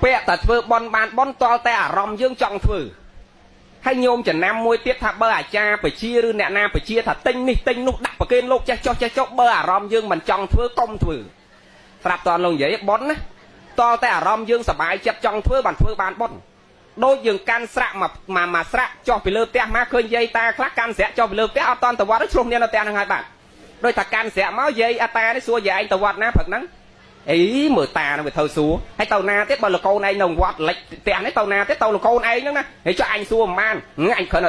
ពាក់តែធ្វើបន់បានបន់តល់តែអារម្មណ៍យើងចង់ធ្វើហើយញោមចំណាំមួយទៀតថាបើអាចារ្យបជាឬអ្នកណាបជាថាទិញនេះទិញនោះដាក់ប្រគេនលោកចេះចុះចេះចុះបើអារម្មណ៍យើងមិនចង់ធ្វើកុំធ្វើស្រាប់តនលោកនិយាយបន់ណាតល់តែអារម្មណ៍យើងសบายចិត្តចង់ធ្វើបានធ្វើបានបន់ដូចយើងកាន់ស្រាក់មកមកស្រាក់ចុះពីលើផ្ទះមកឃើញយាយតាខ្លះកាន់ស្រាក់ចុះពីលើផ្ទះអត់តន់ទៅវត្តឆ្លោះគ្នានៅផ្ទះហ្នឹងហើយបាទដូចថាកាន់ស្រាក់មកយាយអតានេះសួរយាយឯងទៅវត្តណាព្រឹកហ្នឹងអីមើលតានឹងវាធ្វើសួរហើយទៅណាទៀតបើលកូនឯងនៅវត្តលិចផ្ទះនេះទៅណាទៀតទៅលកូនឯងហ្នឹងណាហើយចុះអញសួរមិនបានអញគ្រាន់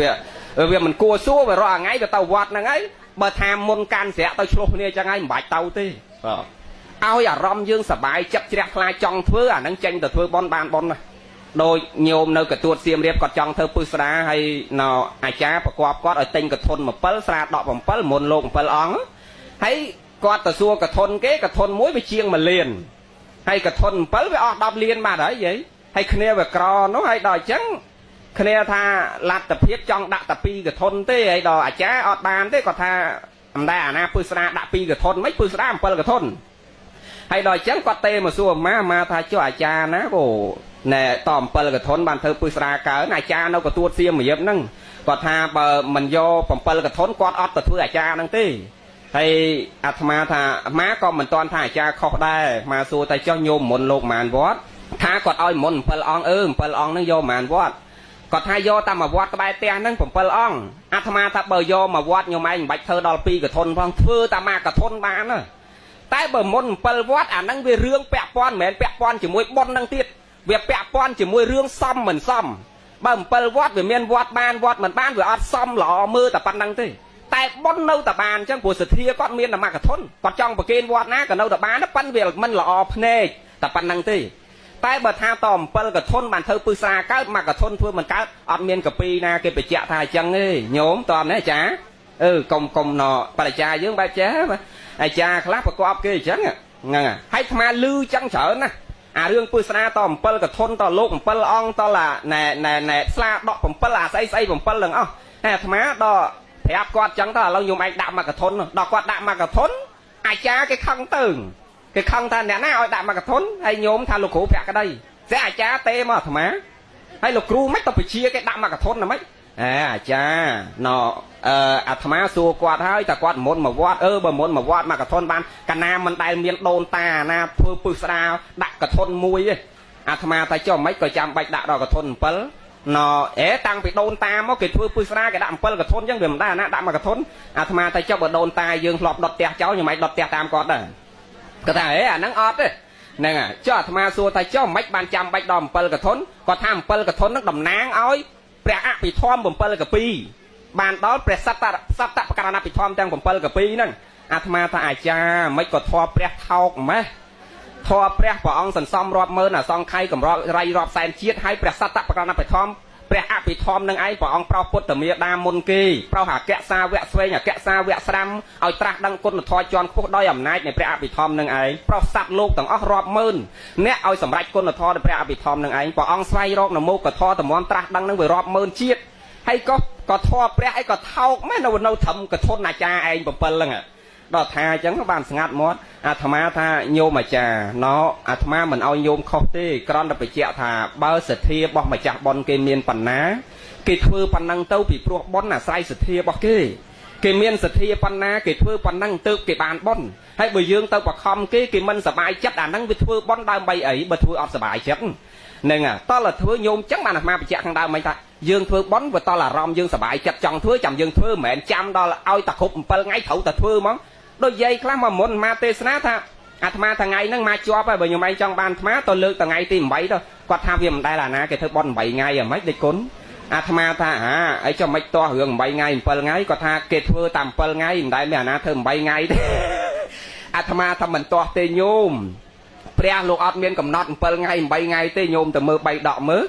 វាវាមិនគួរសួរវារាល់ថ្ងៃវាទៅវត្តហ្នឹងហើយបើថាមុនកាន់ស្រាក់ទៅឆ្លោះគ្នាចឹងហើយមិនបាច់ទៅទេបាទឲ្យអារម្មណ៍យើងសบายចិត្តជ្រះថ្លាចង់ធ្វើអាហ្នឹងចេញទៅធ្វើបន់បានបន់ណាដូចញោមនៅកទួតសៀមរាបគាត់ចង់ធ្វើពឹស្ដាហើយនៅអាចារ្យប្រកបគាត់ឲ្យទិញកធុន7ស្រាដក7មុនលោក7អង្គហើយគាត់ទៅសួរកធុនគេកធុនមួយវាជាង1លានហើយកធុន7វាអស់10លានបាត់ហើយយាយហើយគ្នាវាក្រនោះហើយដល់អញ្ចឹងគ្នាថាលទ្ធភាពចង់ដាក់តែ2កធុនទេហើយដល់អាចារ្យអត់បានទេគាត់ថាមិនដែរអាណាពឹស្ដាដាក់2កធុនមិនពឹស្ដា7កធុនហើយដល់អញ្ចឹងគាត់ទេមកសួរអាម៉ាថាចុះអាចារ្យណាក៏ណែត7កធុនបានធ្វើពឹស្ដាកើនអាចារ្យនៅកទួតសៀមរាបហ្នឹងគាត់ថាបើមិនយក7កធុនគាត់អត់ទៅធ្វើអាចារ្យហ្នឹងទេហើយអាត្មាថាអាត្មាក៏មិនទាន់ថាអាចារ្យខុសដែរអាត្មាសួរតែចុះញោមមុនលោកប៉ុន្មានវត្តថាគាត់ឲ្យមុន7អង្គ7អង្គហ្នឹងយកប៉ុន្មានវត្តគាត់ថាយកតាមមួយវត្តក្បែរផ្ទះហ្នឹង7អង្គអាត្មាថាបើយកមួយវត្តញោមឯងមិនបាច់ធ្វើដល់2កធុនផងធ្វើតាមមួយកធុនបានណាតែបើមុន7វត្តអាហ្នឹងវារឿងពាក់ព័ន្ធមិនមែនពាក់ព័ន្ធជាមួយប៉ុនហ្នឹងទៀតវាពាក់ព័ន្ធជាមួយរឿងសមមិនសមបើ7វត្តវាមានវត្តបានវត្តមិនបានវាអត់សមល្អមើលតែប៉ុណ្្នឹងទេតែប៉ុននៅតែបានអញ្ចឹងព្រោះសទ្ធាគាត់មានតែមួយកធុនគាត់ចង់ប្រគេនវត្តណាក៏នៅតែបានប៉ុន្តែវាមិនល្អភ្នែកតែប៉ុណ្្នឹងទេតែបើថាត7កធុនបានធ្វើពឹស្រាកើតមួយកធុនធ្វើមិនកើតអត់មានកពីណាគេបញ្ជាក់ថាអញ្ចឹងទេញោមតើណាអាចារ្យកុំកុំណបរិចាយើងបែបចេះអាចារ្យខ្លះប្រកបគេអញ្ចឹងហ្នឹងហើយអាត្មាលឺចឹងច្រើនណាអារឿងពឹស្រាត7កធុនតលោក7អង្គតឡាណែណែណែស្លាដក7អាស្អីស្អី7ទាំងអស់ហើយអាត្មាដល់ប្រាប់គាត់ចឹងទៅឥឡូវញោមឯងដាក់មួយកធុនដល់គាត់ដាក់មួយកធុនអាចារ្យគេខឹងទៅគេខឹងថាអ្នកណាឲ្យដាក់មួយកធុនហើយញោមថាលោកគ្រូភក្តីស្អែអាចារ្យទេមកអាត្មាហើយលោកគ្រូមិនទៅពជាគេដាក់មួយកធុនណាម៉េចអេអាចារ្យណអឺអាត្មាសួរគាត់ហើយតែគាត់មុនមកវត្តបើមុនមកវត្តមួយកធុនបានកណាមិនដែលមានដូនតាណាធ្វើពឹសស្ដាដាក់កធុនមួយទេអាត្មាតែចុះមិនក៏ចាំបាច់ដាក់ដល់កធុន7ណអេតាំងពីដូនតាមកគេធ្វើពឹសស្រាគេដាក់7កធុនអញ្ចឹងវាមិនដែរណាដាក់មួយកធុនអាត្មាតែចុះបើដូនតាយើងធ្លាប់ដុតផ្ទះចោលខ្ញុំឯងដុតផ្ទះតាមគាត់ដែរគាត់ថាអេអាហ្នឹងអត់ទេហ្នឹងហើយចុះអាត្មាសួរថាចុះមិនបានចាំបាច់ដល់7កធុនគាត់ថា7កធុនហ្នឹងតំណាងឲ្យព្រះអភិធម្ម7កពីបានដល់ព្រះសត្វសត្វបករណភិធម្មទាំង7កពីហ្នឹងអាត្មាថាអាចារ្យមិនក៏ធေါ်ព្រះថោកម៉េះធေါ်ព្រះព្រះអង្គសន្សំរាប់ម៉ឺនអសង្ខ័យកម្ររៃរាប់សែនជាតិហើយព្រះសត្វបករណភិធម្មព្រះអភិធម្មនឹងឯងព្រះអង្គប្រោសពុទ្ធមេដាមុនគេប្រោសអគ្គសាវកស្វែងអគ្គសាវកស្រាំឲ្យត្រាស់ដឹងគុណធម៌ជាន់ខ្ពស់ដោយអំណាចនៃព្រះអភិធម្មនឹងឯងប្រោសសត្វលោកទាំងអស់រាប់ម៉ឺនអ្នកឲ្យសម្រេចគុណធម៌ដោយព្រះអភិធម្មនឹងឯងព្រះអង្គស្វែងរកនមោកធម៌តំន់ត្រាស់ដឹងនឹងវារាប់ម៉ឺនជាតិហើយក៏ធម៌ព្រះឯងក៏ថោកមែននៅធំកធនអាចារ្យឯង7ហ្នឹងដល់ថាអញ្ចឹងបានស្ងាត់មាត់អាត្មាថាញោមអាចារ្យណអាត្មាមិនឲ្យញោមខុសទេគ្រាន់តែបញ្ជាក់ថាបើសទ្ធារបស់ម្ចាស់បុណ្យគេមានបណ្ណាគេធ្វើប៉ុណ្ណឹងទៅពីព្រោះបុណ្យអាស្រ័យសទ្ធារបស់គេគេមានសទ្ធាប៉ុណ្ណាគេធ្វើប៉ុណ្ណឹងទើបគេបានបុណ្យហើយបើយើងទៅបខំគេគេមិនសบายចិត្តអាហ្នឹងវាធ្វើបុណ្យដើម្បីអីបើធ្វើអត់សบายចិត្តហ្នឹងតោះតែធ្វើញោមចឹងបានអាត្មាបញ្ជាក់ខាងដើមមិញថាយើងធ្វើបុណ្យវាតលអារម្មណ៍យើងសบายចិត្តចង់ធ្វើចាំយើងធ្វើមិនមែនចាំដល់ឲ្យតែគ្រប់7ថ្ងៃត្រូវតែធ្វើហ្មងដូចយាយខ្លះមកមុនមកទេសនាថាអាត្មាថ្ងៃហ្នឹងមកជាប់ហើយបើខ្ញុំឯងចង់បានអាត្មាទៅលើកថ្ងៃទី8ទៅគាត់ថាវាមិនដែលអាណាគេធ្វើបុណ្យ8ថ្ងៃហ្មងដេចគុណអាត្មាថាអាអីចុះមិនតោះរឿង8ថ្ងៃ7ថ្ងៃគាត់ថាគេធ្វើតាម7ថ្ងៃមិនដែលមានអាណាធ្វើ8ថ្ងៃទេអាត្មាថាមិនតោះទេញោមព្រះលោកអត់មានកំណត់7ថ្ងៃ8ថ្ងៃទេញោមទៅមើល3ដកមើល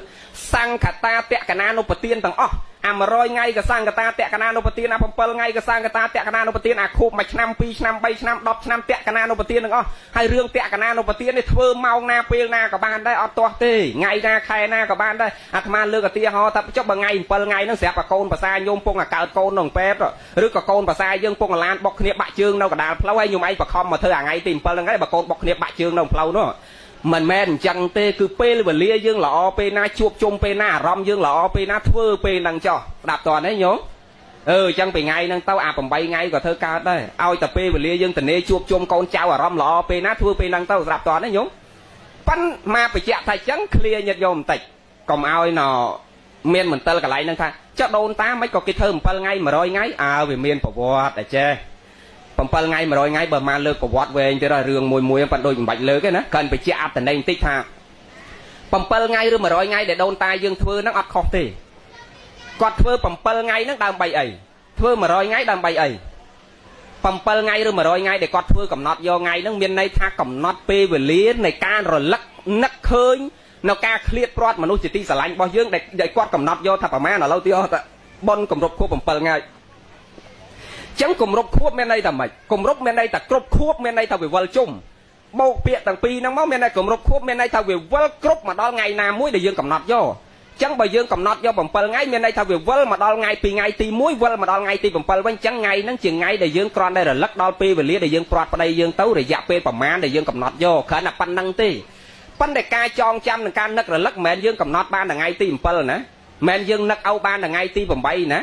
សង្ឃតាតកណានុបទានទាំងអស់អា100ថ្ងៃក៏សង្កតាតកណានុបទានអា7ថ្ងៃក៏សង្កតាតកណានុបទានអាខូប1ឆ្នាំ2ឆ្នាំ3ឆ្នាំ10ឆ្នាំតកណានុបទានទាំងអស់ហើយរឿងតកណានុបទាននេះធ្វើម៉ោងណាពេលណាក៏បានដែរអត់ទាស់ទេថ្ងៃណាខែណាក៏បានដែរអាត្មាលើកឧទាហរណ៍ថាចុះបើថ្ងៃ7ថ្ងៃហ្នឹងស្រាប់តែកូនប្រសាញោមពងអាកើតកូនក្នុងពេទ្យឬក៏កូនប្រសាយើងពងអាឡានបុកគ្នាបាក់ជើងនៅកណ្ដាលផ្លូវហើយញោមឯងបខំមកធ្វើអាថ្ងៃទី7ហ្នឹងហើយបើកូនបុកគ្នាបាក់ជើងនៅផ្លូវនោះ មិនមែនអញ្ចឹងទេគឺពេលវេលាយើងល្អពេលណាជួបជុំពេលណាអារម្មណ៍យើងល្អពេលណាធ្វើពេលហ្នឹងចោះស្ដាប់តើនេះញោមអឺអញ្ចឹងពីថ្ងៃហ្នឹងទៅអា8ថ្ងៃក៏ធ្វើកើតដែរឲ្យតែពេលវេលាយើងតនេជួបជុំកូនចៅអារម្មណ៍ល្អពេលណាធ្វើពេលហ្នឹងទៅស្ដាប់តើនេះញោមប៉ិនមកបញ្ជាក់ថាអញ្ចឹងឃ្លាញាតិញោមបន្តិចកុំឲ្យណមានមន្ទិលកន្លែងហ្នឹងថាចុះដូនតាមិនក៏គេធ្វើ7ថ្ងៃ100ថ្ងៃអើវាមានប្រវត្តិតែចេះ7ថ្ងៃ100ថ្ងៃបើមកលើកប្រវត្តិវែងទៀតហើយរឿងមួយមួយប៉ិនដូចមិនបាច់លើកទេណាគ្រាន់បញ្ជាក់អត្តន័យបន្តិចថា7ថ្ងៃឬ100ថ្ងៃដែលដូនតាយើងធ្វើហ្នឹងអត់ខុសទេគាត់ធ្វើ7ថ្ងៃហ្នឹងដើម្បីអីធ្វើ100ថ្ងៃដើម្បីអី7ថ្ងៃឬ100ថ្ងៃដែលគាត់ធ្វើកំណត់យកថ្ងៃហ្នឹងមានន័យថាកំណត់ពេលវេលានៃការរលឹកនឹកឃើញនៅការឃ្លាតព្រាត់មនុស្សជាទីស្រឡាញ់របស់យើងដែលគាត់កំណត់យកថាប្រមាណឥឡូវទីអស់តែប៉ុនគម្រប់ខួប7ថ្ងៃចឹងគម្រប់ខួបមានន័យថាម៉េចគម្រប់មានន័យថាគ្រប់ខួបមានន័យថាវិវលជុំបោកពាក្យទាំងពីរហ្នឹងមកមានន័យគម្រប់ខួបមានន័យថាវាវិលគ្រប់មកដល់ថ្ងៃណាមួយដែលយើងកំណត់យកចឹងបើយើងកំណត់យក7ថ្ងៃមានន័យថាវាវិលមកដល់ថ្ងៃពីថ្ងៃទី1វិលមកដល់ថ្ងៃទី7វិញចឹងថ្ងៃហ្នឹងជាថ្ងៃដែលយើងគ្រាន់តែរលឹកដល់ពេលវេលាដែលយើងព្រាត់ប្តីយើងទៅរយៈពេលប្រមាណដែលយើងកំណត់យកគ្រាន់តែប៉ុណ្្នឹងទេប៉ុន្តែការចងចាំនិងការនឹករលឹកមិនមែនយើងកំណត់បានថ្ងៃទី7ណាមិនមែនយើងនឹកឲ្យបានថ្ងៃទី8ណា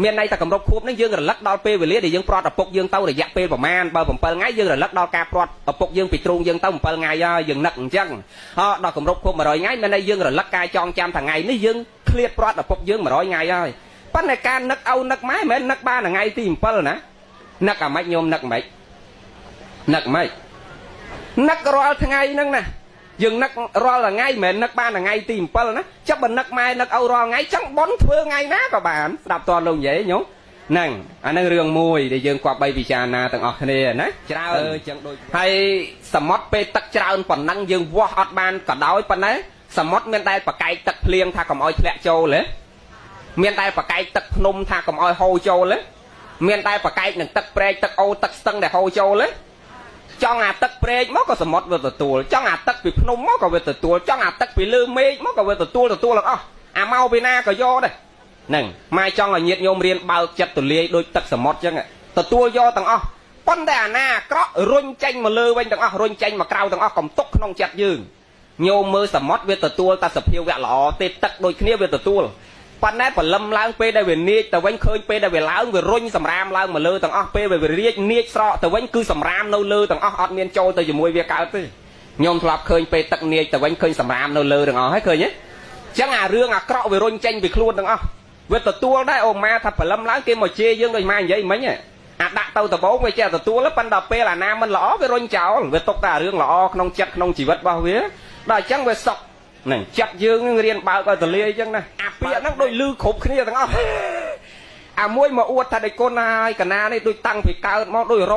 មានន័យថាគម្រប់ខួបនេះយើងរលឹកដល់ពេលវេលាដែលយើងព្រាត់ឪពុកយើងទៅរយៈពេលប្រមាណបើ7ថ្ងៃយើងរលឹកដល់ការព្រាត់ឪពុកយើងពីទ្រូងយើងទៅ7ថ្ងៃហើយយើងនឹកអញ្ចឹងហ៎ដល់គម្រប់ខួប100ថ្ងៃមានន័យយើងរលឹកការចងចាំថ្ងៃនេះយើងឃ្លាតព្រាត់ឪពុកយើង100ថ្ងៃហើយប៉ុន្តែការនឹកឪនឹកម៉ែមិនមែននឹកបានថ្ងៃទី7ណានឹកអាម៉េចញោមនឹកម៉េចនឹកម៉េចនឹករាល់ថ្ងៃហ្នឹងណាយើងនឹករាល់ថ្ងៃមិនមែននឹកបានថ្ងៃទី7ណាចាប់បើនឹកម៉ែនឹកឪរាល់ថ្ងៃចឹងប៉ុនធ្វើថ្ងៃណាក៏បានស្ដាប់តើលោកនិយាយញោមហ្នឹងអាហ្នឹងរឿងមួយដែលយើងគប្បីពិចារណាទាំងអស់គ្នាណាច្រើនចឹងដូចហើយសមុទ្រពេលទឹកច្រើនប៉ុណ្ណឹងយើងវាស់អត់បានក៏ដោយប៉ុណ្ណេះសមុទ្រមានដែលប្រកែកទឹកភ្លៀងថាកុំឲ្យធ្លាក់ចូលទេមានដែលប្រកែកទឹកភ្នំថាកុំឲ្យហូរចូលទេមានដែលប្រកែកនឹងទឹកព្រែកទឹកអូទឹកស្ទឹងដែលហូរចូលទេចង់អាទឹកព្រែកមកក៏សមុទ្រវាទទួលចង់អាទឹកពីភ្នំមកក៏វាទទួលចង់អាទឹកពីលើមេឃមកក៏វាទទួលទទួលទាំងអស់អាមកពីណាក៏យកដែរហ្នឹងម៉ែចង់ឲ្យញាតិញោមរៀនបើកចិត្តទូលាយដូចទឹកសមុទ្រចឹងទទួលយកទាំងអស់ប៉ុន្តែអាណាអាក្រក់រុញចេញមកលើវិញទាំងអស់រុញចេញមកក្រៅទាំងអស់កំទុកក្នុងចិត្តយើងញោមមើលសមុទ្រវាទទួលតែសភាវៈល្អទេទឹកដូចគ្នាវាទទួលប៉ុន្តែព្រលឹមឡើងពេលដែលវានាចទៅវិញឃើញពេលដែលវាឡើងវារុញសម្រាមឡើងមកលើទាំងអស់ពេលវារាជនាចស្រកទៅវិញគឺសម្រាមនៅលើទាំងអស់អត់មានចូលទៅជាមួយវាកើតទេញោមធ្លាប់ឃើញពេលទឹកនាចទៅវិញឃើញសម្រាមនៅលើទាំងអស់ហើយឃើញទេចឹងអារឿងអាក្រក់វារុញចេញពីខ្លួនទាំងអស់វាទទួលដែរអូម៉ាថាព្រលឹមឡើងគេមកជេរយើងដូចម៉ានិយាយមិញអាដាក់ទៅដបងវាចេះទទួលប៉ុន្តែពេលអាណាមិនល្អវារុញចោលវាទុកតែអារឿងល្អក្នុងចិត្តក្នុងជីវិតរបស់វាដល់អញ្ចឹងវាសុខហ្នឹងចិត្តយើងនឹងរៀនបើកឲ្យទលាយអញ្ចឹងណាអាពាក្យហ្នឹងដូចលឺគ្រប់គ្នាទាំងអស់អាមួយមកអួតថាដេកូនហើយកណានេះដូចតាំងពីកើតមកដូចរ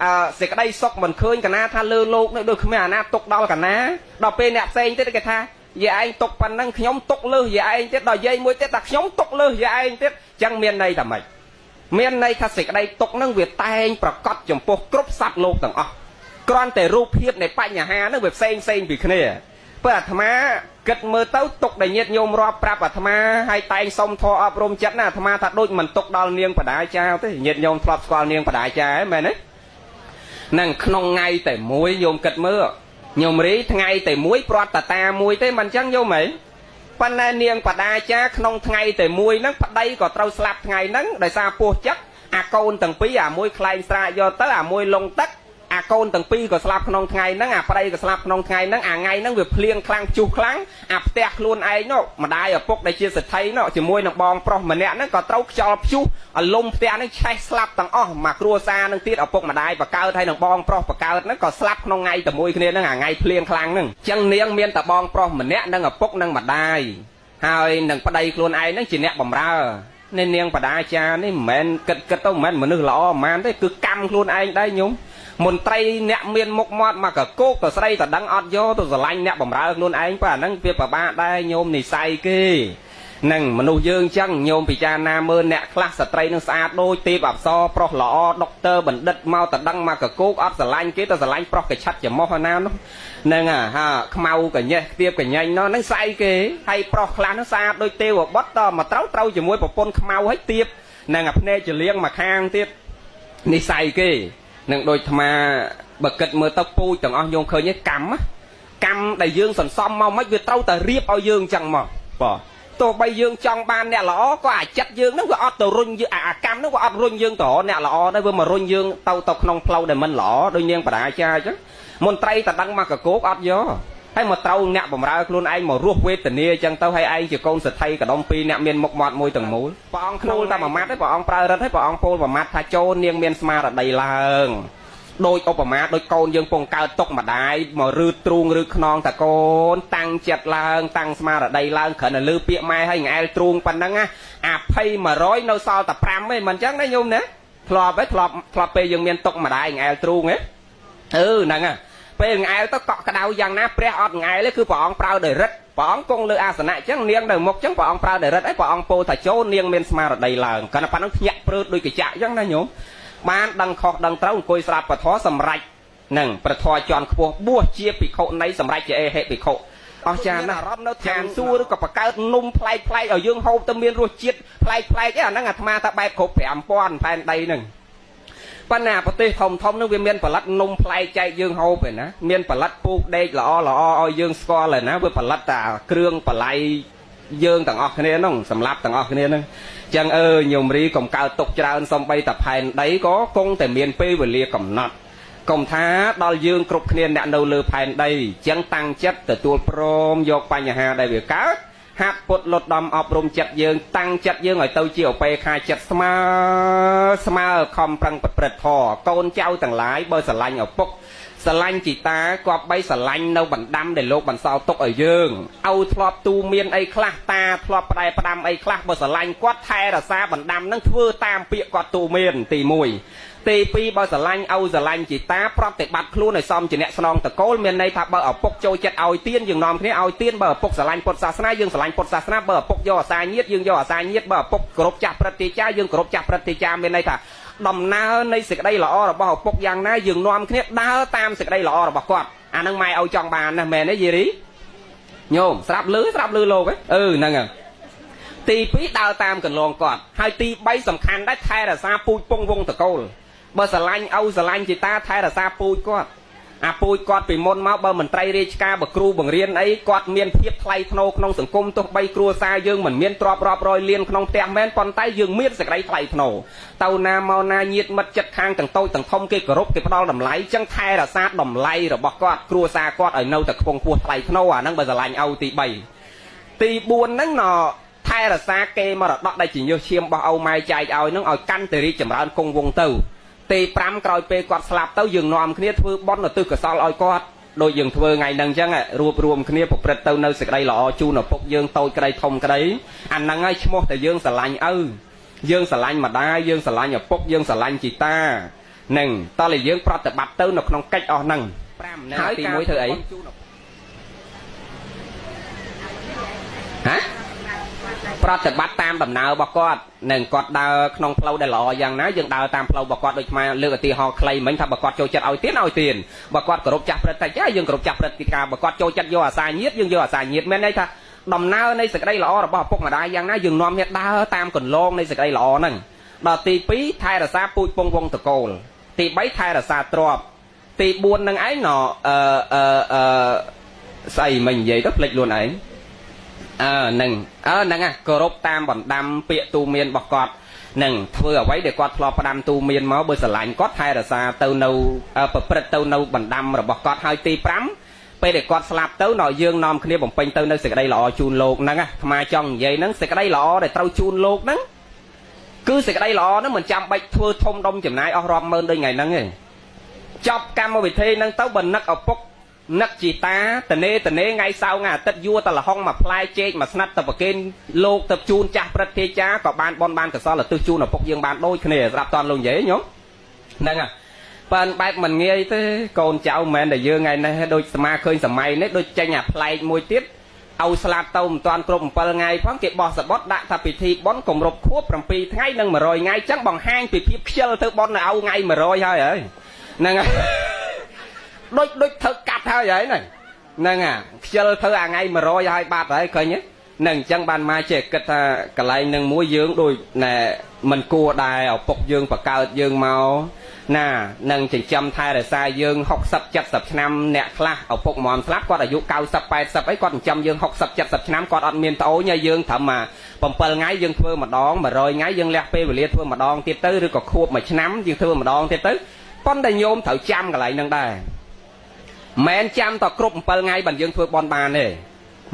អើសេចក្តីសុខមិនឃើញកណាថាលើលោកនេះដូចគ្មានអាណាទុកដល់កណាដល់ពេលអ្នកផ្សេងទៀតគេថាយាយឯងទុកប៉ុណ្ណឹងខ្ញុំទុកលើសយាយឯងទៀតដល់យាយមួយទៀតថាខ្ញុំទុកលើសយាយឯងទៀតអញ្ចឹងមានន័យថាម៉េចមានន័យថាសេចក្តីទុកហ្នឹងវាតែងប្រកបចំពោះគ្រប់សត្វលោកទាំងអស់គ្រាន់តែរូបភាពនៃបញ្ហាហ្នឹងវាផ្សេងផ្សេងពីគ្នាព្រោះអាត្មាគិតមើលទៅទុកដែលញាតិញោមរាប់ប្រាប់អាត្មាហើយតែងសុំធម៌អប់រំចិត្តណាអាត្មាថាដូចមិនទុកដល់នាងបដាចាទេញាតិញោមធ្លាប់ស្គាល់នាងបដាចាហ៎មែនទេនឹងក្នុងថ្ងៃតែមួយញោមគិតមើលញោមរីថ្ងៃតែមួយព្រាត់តាមួយទេមិនអញ្ចឹងញោមហីប៉ុន្តែនាងបដាចាក្នុងថ្ងៃតែមួយហ្នឹងប្តីក៏ត្រូវស្លាប់ថ្ងៃហ្នឹងដោយសារពោះចឹកអាកូនទាំងពីរអាមួយខ្លែងស្រាកយកទៅអាមួយលងទឹកអាកូនទាំងពីរក៏ស្លាប់ក្នុងថ្ងៃហ្នឹងអាប្តីក៏ស្លាប់ក្នុងថ្ងៃហ្នឹងអាថ្ងៃហ្នឹងវាភ្លៀងខ្លាំងជុះខ្លាំងអាផ្ទះខ្លួនឯងនោះម្ដាយឪពុកដែលជាសេដ្ឋីនោះជាមួយនឹងបងប្រុសម្នាក់ហ្នឹងក៏ត្រូវខ្យល់ព្យុះអលំផ្ទះហ្នឹងឆេះស្លាប់ទាំងអស់មកគ្រួសារហ្នឹងទៀតឪពុកម្ដាយបកើតហើយនឹងបងប្រុសបកើតហ្នឹងក៏ស្លាប់ក្នុងថ្ងៃតែមួយគ្នាហ្នឹងអាថ្ងៃភ្លៀងខ្លាំងហ្នឹងអញ្ចឹងនាងមានតែបងប្រុសម្នាក់និងឪពុកនិងម្ដាយហើយនឹងប្តីខ្លួនឯងហ្នឹងជាអ្នកបម្រើនេះនាងបដាចានេះមិនមែនគិតទៅមិនមែនមនុស្សល្អហ្មងទេគឺកម្មខ្លួនឯងដែរញោមមន្ត្រីអ្នកមានមុខមាត់មកកកោកទៅស្រីតដឹងអត់យកទៅស្រឡាញ់អ្នកបំរើខ្លួនឯងបើអាហ្នឹងវាពិបាកដែរញោមនិស័យគេនឹងមនុស្សយើងចឹងញោមពិចារណាមើលអ្នកខ្លះស្ត្រីនឹងស្អាតដូចទេពអប្សរប្រុសល្អដុកទ័របណ្ឌិតមកតដឹងមកកកោកអត់ស្រឡាញ់គេទៅស្រឡាញ់ប្រុសកឆិតច្រមុះណានោះហ្នឹងហាខ្មៅកញេះខ្ទាបកញែងនោះហ្នឹងស្អីគេហើយប្រុសខ្លះនោះស្អាតដូចទេវបុត្រតមកត្រូវជាមួយប្រពន្ធខ្មៅហើយទៀបនឹងអាភ្នែកចលៀងមកខាងទៀតនិស័យគេនឹងដូចអាត្មាបើគិតមើលទៅពូជទាំងអស់ញោមឃើញទេកម្ម កម្មដែលយើងសន្សំមកមិនវាត្រូវតែរៀបឲ្យយើងអញ្ចឹងមកបាទទោះបីយើងចង់បានអ្នកល្អក៏អាចិត្តយើងហ្នឹងវាអត់ទៅរុញយើងអាកម្មហ្នឹងវាអត់រុញយើងទៅរកអ្នកល្អដែរវាមករុញយើងទៅក្នុងផ្លូវដែលមិនល្អដូចនាងបដាចាអញ្ចឹងមន្ត្រីតដឹងមកកកោកអត់យកហើយមកត្រូវអ្នកបំរើខ្លួនឯងមករស់វេទនាអញ្ចឹងទៅហើយឯងជាកូនសេដ្ឋីកដុំពីរអ្នកមានមុខមាត់មួយទាំងមូលព្រះអង្គពោលតែមួយម៉ាត់ទេព្រះអង្គប្រើរិទ្ធហើយព្រះអង្គពោលមួយម៉ាត់ថាចូលនាងមានស្មារតីឡើងដោយឧបមាដូចកូនយើងពងកើតទុកម្ដាយមករឺទ្រូងឬខ្នងតាកូនតាំងចិត្តឡើងតាំងស្មារតីឡើងគ្រាន់តែលឺពាក្យម៉ែហើយងែលទ្រូងប៉ុណ្ណឹងណាអាភ័យ100នៅសល់តែ5ទេមិនអញ្ចឹងណាញោមណាធ្លាប់ទេធ្លាប់ពេលយើងមានទុកម្ដាយងែលទ្រូងទេអឺហ្នឹងហ่ะពេលងែលទៅកក់ក្ដៅយ៉ាងណាព្រះអត់ងែលទេគឺព្រះអង្គប្រើដោយរិទ្ធព្រះអង្គគង់លើអាសនៈអញ្ចឹងនាងនៅមុខអញ្ចឹងព្រះអង្គប្រើដោយរិទ្ធហើយព្រះអង្គពោលថាចូលនាងមានស្មារតីឡើងគ្រាន់តែប៉ុណ្ណឹងភ្ញាក់ព្រឺតដូចកញ្ចាក់អញ្ចឹងណាញោមបានដឹងខុសដឹងត្រូវអង្គុយស្រាប់ពធសម្រាប់នឹងប្រធរជាន់ខ្ពស់បួសជាភិក្ខុនៃសម្រាប់ជាអេហិភិក្ខុអស្ចារ្យណាស់អារម្មណ៍នៅឋានសួគ៌ឬក៏បង្កើតនំប្លែកប្លែកឲ្យយើងហូបទៅមានរសជាតិប្លែកប្លែកឯអាហ្នឹងអាត្មាថាបែបគ្រប់5000ផែនដីហ្នឹងប៉ុន្តែប្រទេសធំធំហ្នឹងវាមានផលិតនំប្លែកចែកយើងហូបឯណាមានផលិតពូកដេកល្អល្អឲ្យយើងស្គាល់ឯណាវាផលិតតែគ្រឿងបន្លែយើងទាំងអស់គ្នាហ្នឹងសម្រាប់ទាំងអស់គ្នាហ្នឹងចឹងអើញោមរីកុំកើតទុកច្រើនសំបីតែផែនដីក៏គង់តែមានពេលវេលាកំណត់កុំថាដល់យើងគ្រប់គ្នាអ្នកនៅលើផែនដីចឹងតាំងចិត្តទទួលព្រមយកបញ្ហាដែលវាកើតហាត់ពុតលត់ដំអប់រំចិត្តយើងតាំងចិត្តយើងឲ្យទៅជាឧបេខាចិត្តស្មើស្មើខំប្រឹងប្រព្រឹត្តធម៌កូនចៅទាំងឡាយបើស្រឡាញ់ឪពុកស្រឡាញ់ជីតាគប្បីស្រឡាញ់នៅបណ្ដាំដែលលោកបន្សល់ទុកឲ្យយើងឪធ្លាប់ទូមានអីខ្លះតាធ្លាប់ផ្ដែផ្ដាំអីខ្លះបើស្រឡាញ់គាត់ថែរក្សាបណ្ដាំនឹងធ្វើតាមពាក្យគាត់ទូមានទី1ទី2បើស្រឡាញ់ឪស្រឡាញ់ជីតាប្រតិបត្តិខ្លួនឲ្យសមជាអ្នកស្នងតកូលមានន័យថាបើឪពុកចូលចិត្តឲ្យទៀនយើងនាំគ្នាឲ្យទៀនបើឪពុកស្រឡាញ់ពុទ្ធសាសនាយើងស្រឡាញ់ពុទ្ធសាសនាបើឪពុកយកអាសាញាតយើងយកអាសាញាតបើឪពុកគោរពចាស់ព្រឹទ្ធាចារ្យយើងគោរពចាស់ព្រឹទ្ធាចារ្យមានន័យថាដំណើរនៃសេចក្តីល្អរបស់ឪពុកយ៉ាងណាយើងនាំគ្នាដើរតាមសេចក្តីល្អរបស់គាត់អានឹងម៉ែឪចង់បានណាមែនទេយេរីញោមស្រាប់លឺស្រាប់លឺលោកហ៎អឺហ្នឹងហើយទី2ដើរតាមកន្លងគាត់ហើយទី3សំខាន់ដែរថែរក្សាពូជពងវងតកូលបើស្រឡាញ់ឪស្រឡាញ់ជីតាថែរក្សាពូជគាត់អាពូជគាត់ពីមុនមកបើមន្ត្រីរាជការបើគ្រូបង្រៀនអីគាត់មានភាពថ្លៃថ្នូរក្នុងសង្គមទោះបីគ្រួសារយើងមិនមានទ្រព្យរាប់រយលានក្នុងផ្ទះមែនប៉ុន្តែយើងមានសេចក្តីថ្លៃថ្នូរទៅណាមកណាញាតិមិត្តចិត្តខាងទាំងតូចទាំងធំគេគោរពគេផ្ដល់តម្លៃចឹងថែរក្សាតម្លៃរបស់គាត់គ្រួសារគាត់ឲ្យនៅតែខ្ពង់ខ្ពស់ថ្លៃថ្នូរអាហ្នឹងបើស្រឡាញ់ឪទី3ទី4ហ្នឹងណថែរក្សាគេមរតកដែលជាញើសឈាមរបស់ឪម៉ែចែកឲ្យហ្នឹងឲ្យកាន់តែរីកចម្រើនគង់វង្សទៅទី5ក្រោយពេលគាត់ស្លាប់ទៅយើងនាំគ្នាធ្វើបុណ្យឧទ្ទិសកុសលឲ្យគាត់ដូចយើងធ្វើថ្ងៃហ្នឹងអញ្ចឹងរួបរួមគ្នាប្រព្រឹត្តទៅនៅសេចក្តីល្អជូនឪពុកយើងតូចក្តីធំក្តីអាហ្នឹងហើយឈ្មោះតែយើងស្រឡាញ់ឪយើងស្រឡាញ់ម្ដាយយើងស្រឡាញ់ឪពុកយើងស្រឡាញ់ជីតានឹងតើយើងប្រតិបត្តិទៅនៅក្នុងកិច្ចអស់ហ្នឹង5ហើយទី1ធ្វើអីហ៎ប្រតិបត្តិតាមដំណើររបស់គាត់នឹងគាត់ដើរក្នុងផ្លូវដែលល្អយ៉ាងណាយើងដើរតាមផ្លូវរបស់គាត់ដូចខ្មែរលើកឧទាហរណ៍ខ្លីមិញថាបើគាត់ចូលចិត្តឲ្យទៀនឲ្យទៀនបើគាត់គោរពចាស់ព្រឹទ្ធាចារ្យយើងគោរពចាស់ព្រឹទ្ធាចារ្យបើគាត់ចូលចិត្តយកអាសាញាតយើងយកអាសាញាតមានន័យថាដំណើរនៃសេចក្តីល្អរបស់ឪពុកម្ដាយយ៉ាងណាយើងនាំគ្នាដើរតាមកន្លងនៃសេចក្តីល្អហ្នឹងដល់ទី2ថែរក្សាពូជពងវងតកូលទី3ថែរក្សាទ្រព្យទី4នឹងឯងណអឺអឺអឺស្អីមិញនិយាយទៅភ្លេចខ្លួនឯងអើហ្នឹងអើហ្នឹងគោរពតាមបណ្ដាំពាក្យទូមានរបស់គាត់នឹងធ្វើអ្វីដែលគាត់ធ្លាប់ផ្ដាំទូមានមកបើស្រឡាញ់គាត់ថែរក្សាទៅនៅប្រព្រឹត្តទៅនៅបណ្ដាំរបស់គាត់ហើយទី5ពេលដែលគាត់ស្លាប់ទៅដល់យើងនាំគ្នាបំពេញទៅនៅសេចក្តីល្អជូនលោកហ្នឹងអាត្មាចង់និយាយហ្នឹងសេចក្តីល្អដែលត្រូវជូនលោកហ្នឹងគឺសេចក្តីល្អហ្នឹងមិនចាំបាច់ធ្វើធំដុំចំណាយអស់រាប់ម៉ឺនដូចថ្ងៃហ្នឹងទេចប់កម្មវិធីហ្នឹងទៅបើនឹកឪពុកនឹកជីតាតនេតនេថ្ងៃសៅរ៍ថ្ងៃអាទិត្យយួរតលហុងមួយផ្លែចេកមួយស្និតទៅប្រគេនលោកទៅជូនចាស់ព្រឹទ្ធាចារ្យក៏បានបនបានកសលឧទ្ទិសជូនឪពុកយើងបានដូចគ្នាស្រាប់តន់លោកនិយាយញោមហ្នឹងហ่ะប៉ិនបែបមិនងាយទេកូនចៅមិនមែនតែយើងថ្ងៃនេះដូចស្មាឃើញសម័យនេះដូចចេញអាប្លែកមួយទៀតឲ្យស្លាប់ទៅមិនទាន់គ្រប់7ថ្ងៃផងគេបោះសបុតដាក់ថាពិធីបុណ្យគម្រប់ខួប7ថ្ងៃនិង100ថ្ងៃចឹងបង្ហាញពីភាពខ្ជិលធ្វើបុណ្យឲ្យថ្ងៃ100ហើយហើយហ្នឹងហើយដូចដូចធ្វើកាត់ហើយហើយហ្នឹងហ្នឹងអាខ្ជិលធ្វើអាថ្ងៃ100ហើយបាត់ហើយឃើញទេនឹងអញ្ចឹងបានមកចេះគិតថាកន្លែងនឹងមួយយើងដូចណែមិនគួរដែរឪពុកយើងបកើតយើងមក ណានឹងចិញ្ចឹមថែរក្សាយើង60 70ឆ្នាំអ្នកខ្លះឪពុកមុំស្លាប់គាត់អាយុ90 80អីគាត់ចិញ្ចឹមយើង60 70ឆ្នាំគាត់អត់មានត្អូញហើយយើងត្រឹមមក7ថ្ងៃយើងធ្វើម្ដង100ថ្ងៃយើងលះពេលវេលាធ្វើម្ដងទៀតទៅឬក៏ខួបមួយឆ្នាំយើងធ្វើម្ដងទៀតទៅប៉ុន្តែញោមត្រូវចាំកន្លែងហ្នឹងដែរមិនចាំតគ្រប់7ថ្ងៃបានយើងធ្វើបន់បានទេ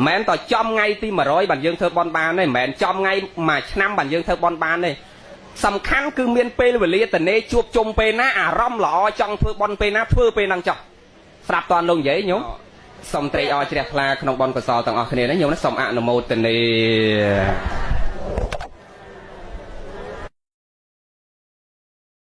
មិនតចំថ្ងៃទី100បានយើងធ្វើបន់បានទេមិនចំថ្ងៃមួយឆ្នាំបានយើងធ្វើបន់បានទេសំខាន់គឺមានពេលវេលាតនេជួបជុំពេលណាអារម្មណ៍ល្អចង់ធ្វើបន់ពេលណាធ្វើពេលហ្នឹងចោះស្រាប់តន់លោកនិយាយញោមសូមត្រេកអរជ្រះថ្លាក្នុងបន់កុសលទាំងអស់គ្នានេះញោមណាសូមអនុមោទនា។